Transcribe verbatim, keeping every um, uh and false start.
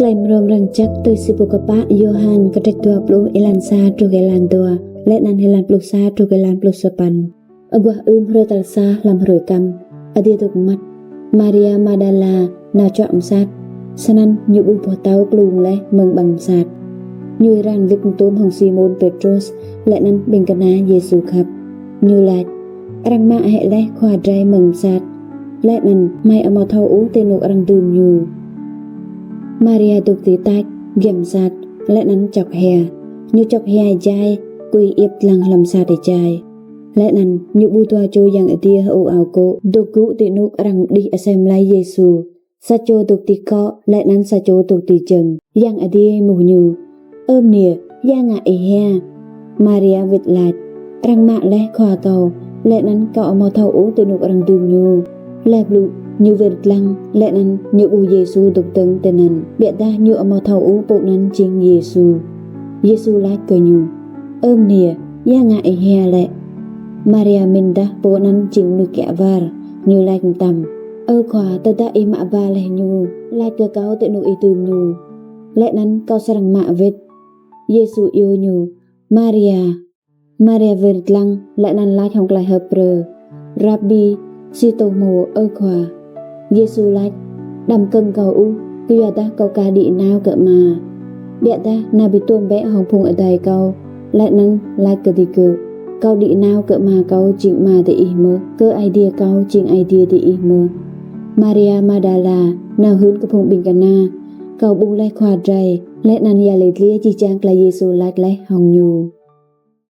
Klei mrâo mrang jăk tui si pô kpă Yôhan kdrêč dua pluh êlan sa truh êlan dua, leh anăn êlan pluh sa truh êlan pluh sa păn. Aguah ưm hruê tal sa hlăm hruê kăm, adiê dôk mmăt, Maria Magdala nao čuă msat, snăn ñu ƀuh boh tâo klŭng leh mơ̆ng ƀăng msat. Ñu êran wĭt mtuôm hŏng Simôn Pêtrôs leh anăn ƀĭng kna Yêsu khăp. Ñu lač: Arăng mă hĕ leh khua drei mơ̆ng msat, leh anăn hmei amâo thâo ôh ti anôk arăng dưm ñu. Maria dôk ti tač, giăm msat, leh anăn čŏk hia. Ñu čŏk hia êjai, kui iêp dlăng hlăm msat êjai. Leh anăn ñu ƀuh dua čô yang adiê hơô ao kô̆ dôk gŭ ti anôk arăng mđih asei mlei Yêsu, sa čô dôk ti kŏ, leh anăn sa čô dôk ti jơ̆ng. Yang adiê êmuh ñu: Ơ mniê, ya ngă ih hia? Maria wĭt lač: Arăng mă leh khua kâo, leh anăn kâo amâo thâo ôh ti anôk arăng dưm ñu. Leh blŭ, ñu wir dlăng, leh anăn ñu ƀuh Yêsu dôk dơ̆ng tinăn, ƀiădah ñu amâo thâo ôh pô anăn jing Yêsu. Yêsu lač kơ ñu: Ơ mniê, ya ngă ih hia lĕ? Maria mĭndah pô anăn jing mnuih kiă war, ñu lač mtam: Ơ khua, tơdah ih mă ba leh ñu, lač kơ kâo ti anôk ih dưm ñu, leh anăn kâo srăng mă wĭt. Yêsu iêu ñu: Maria! Maria wir dlăng leh anăn lač hŏng klei Hêbrơ: Rabbi, si tô hmô, Ơ khua. Yêsu lač: Đăm kơ̆ng kâo ôh, kyuadah kâo ka đĭ nao kơ Ama. Ƀiădah nao bi tuôm bĕ hŏng phung adei kâo, leh anăn lač kơ digơ̆: Kâo đĭ nao kơ Ama kâo jing Ama diih mơh, kơ Aê Diê kâo jing Aê Diê diih mơh. Maria Magdala nao hưn kơ phung ƀĭng kna: Kâo ƀuh leh khua drei, leh anăn yăl dliê jih jang klei Yêsu lač leh hŏng ñu.